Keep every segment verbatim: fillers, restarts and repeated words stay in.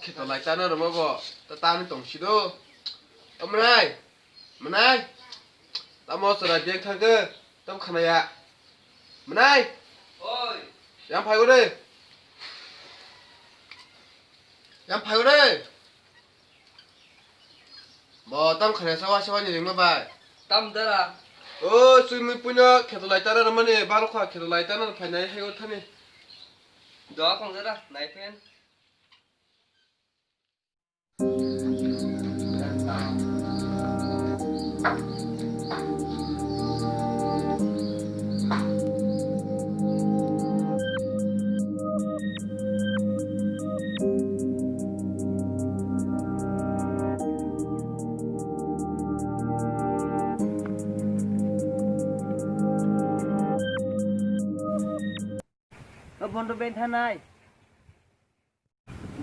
Kheto lai tana rwma bo, ta tani tong si do. O mwnai, mwnai. Tamo chwrai beng thangkhe, tam khanaya. Mwnai. Oi. Yang phai ore. Yang phai ore. Bo tam khanaya sawa sawa ni ringma bai. Tam dara. O sui mui puino kheto lai tana rwmani, baro kha kheto lai tana phainai hai o thani. Do kong dara, nai phen. O bondo benthanai.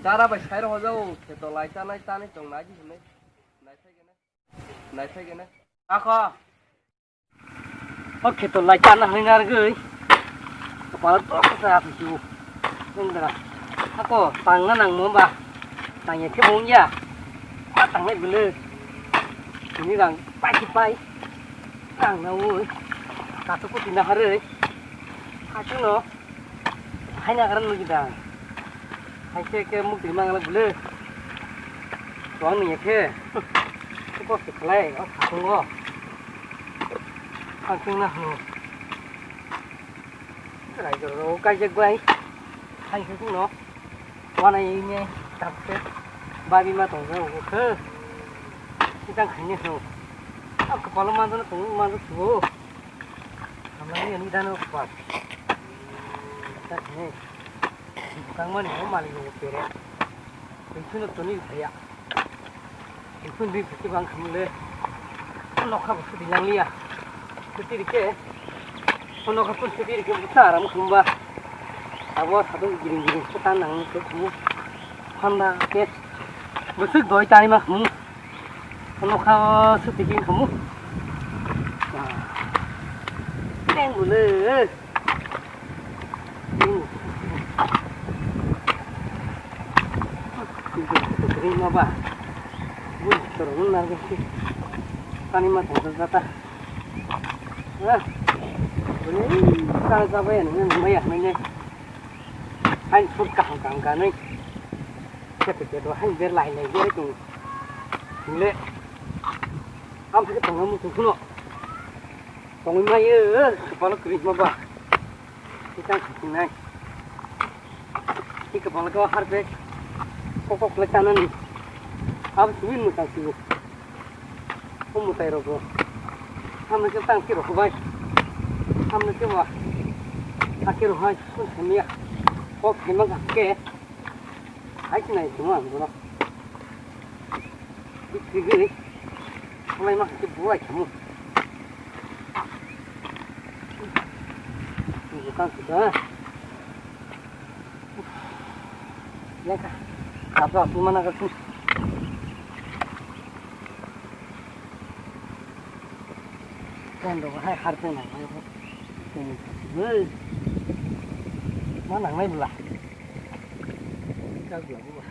Dara bai sai rok hojao, kheto lai chanai, chanai tong nai di hinwi. Nai phai gana. Nai phai gana. Akho. O kheto lai chana hinwi narwgwi. Kopalo tok sa aphi chu. Nang dara. Ako tangna nang mo ba. Tang ya khe bong ya. Ma tang lai bele. Ini rang pai ki pai. Tang na oi. Kasu ko tina hare. Kasu no. Haina karan mugi da. Hai se ke muk di mangala bule. Tuang ni ke. Ko se khlai o thung o. Ang thung na ho. Rai jor ro kai je gwai. Hai se thung no. Wana ini tak se. Babi ma tong se o khe. Kitang khaini ho. Ang kopalo manjana tong manjana thuo. Hamlani ani dano khuar. Tak ne. Bukang mani o malik o pere. Pension toni dia. Pension di piti bang khamle. Nokha bo sudi lang liya. Sudi rike. Nokha pun sudi rike buta aram khumba. Abo sadung giring giring setan nang se khumu. Phanda ke. Busuk doi tani ma khumu. Ano kha se tiki khamu. Teng bole. Tini ma ba. Bul toro na ga si. Tani ma tong ta ta. Ha. Bole ka ka ba ya ne ma ya ne. Hai sur ka ka ka ne. Kete kete hai ber lai lai ber tu. Le. Am phai tongma muchung phano. Tongwi maiyo, kopalo kwrwi ma ba. Tikang khatinai. Ki kopalo ko harpe. Kokok le tanani. Ab suwin muchang siyo. O mutai rogo. Hamne ke tang ki rogo bai. Hamne ke wa. Ake rohai kun samia. Kok hema ke. Hai sinai tuma ang bono. Bikri gini. Mulai mah ke buai kamu. Bukan sudah. Ya kah. Apa aku mana ke tu? Kan dong hai harus nang. Hei. Mana ngai bela. Kau bela bela.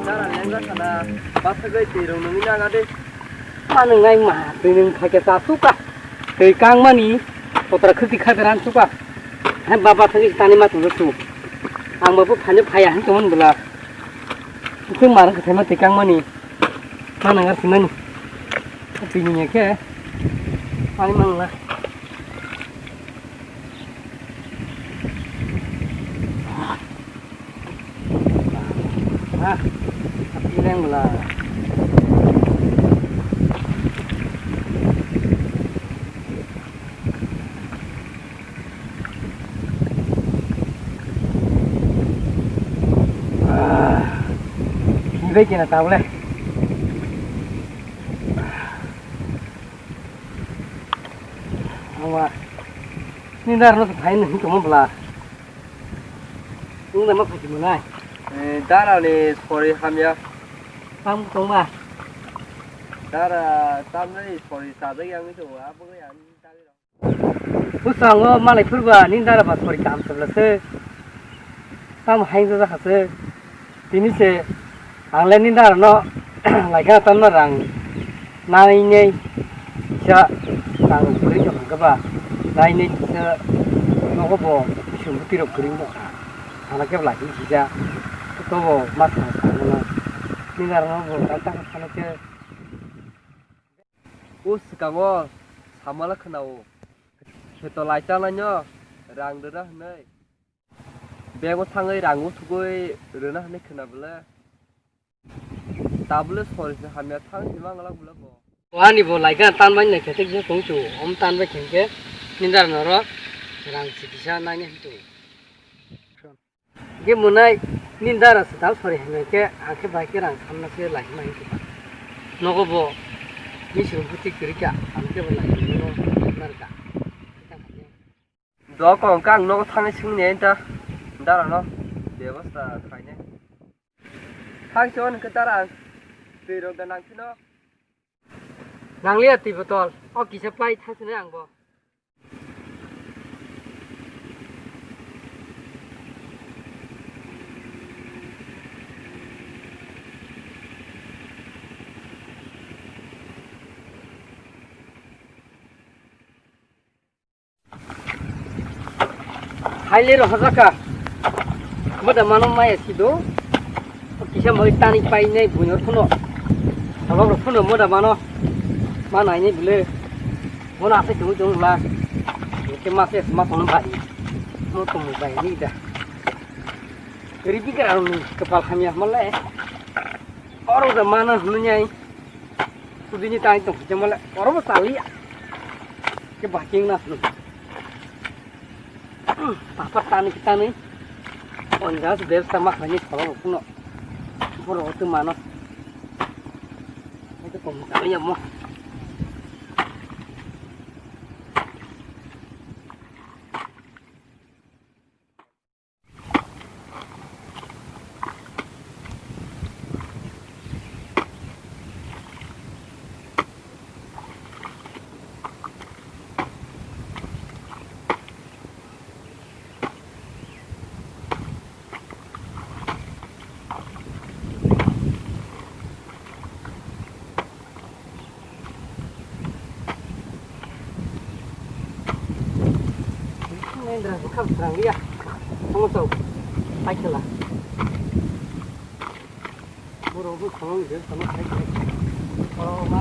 Dara lenga sana, basagwi twi rong nungwi naga de. Manung nai ma, twi nung phaikhe cha suka. Twi kangmani, potra khwti khaberan suka. Hai baba thangwi tani ma tongdo su. Ang bo phani phaya hin tongmani bwla. Sing marang kwthai ma twi kangmani. Manung ar simani. Twi nungya khe. Pani mangla. Ha, api leng bela. Ah, hibai kena tabule. Ama. Nini dara no phai nang tongma bwla. Nwng da ma phai tongma nai. Eh, dara ni sori hamya. Tam tongma. Dara tam ni sori sajak yang ni tongo, abo yang ni tali rok. Bwskango malai phurba nini dara ba sori kaham se bwla se. Tamo haino jakha se. Tini se ang le nini dara no laikha tanma rang nainai kisa rang kwrwi tong kha ba nainai kisa nogo bo bising bwtwi rok kwrwi tong kha. Sana khe bwla kisa to bo ma thang thang no nini dara no bo ta ta thang khe. O swkango samala khwnao. Kheto lai chalaino rang rwna hwnwi. Bego thangwi rang uthugwi rwna hwnwi khwna bwle. Tabule sori se hamya thang se manglak bwle bo. Ani bo laikha tan bai nai khetek je tong chu. Om tan bai khenke nindar noro rang sikisa nai ne hwntu. Ge munai nindar se tal sori hamya ke akhe bai ke rang khamna se lai ma hwntu. Nogo bo ni suru buti kirika amke bo lai no narka. Dokong kang nogo thangwi swngni enta darano bebosta khainai. Thangsi on hwnkhe dara ang twi rok da nangphino. Nangliya twi botol, o kisa pai thangsinai ang bo. Haile ro hajaka. Moda mano maya sido. Kisa moi tani pai nei bunyor phuno. Sabab ro phuno moda mano. Ma nai nei bule. Mono ase tong tong la. Ke ma se ma kono bai. Mo to mo bai ni da. Ribi kara ni kepal hamya male. Oro da mano hunu nyai. Sudini tani tong kisa male. Oro mo sali. Ke baking na. Papa tani kitani. Onjas bebsa ma khani kholo kuno. Boro tu mano. Itu pom tani ya mo. Indra, bukham serang ya. Kamu tahu? Hai kela. Buru bu kamu dia sama hai kela. Oh, ma.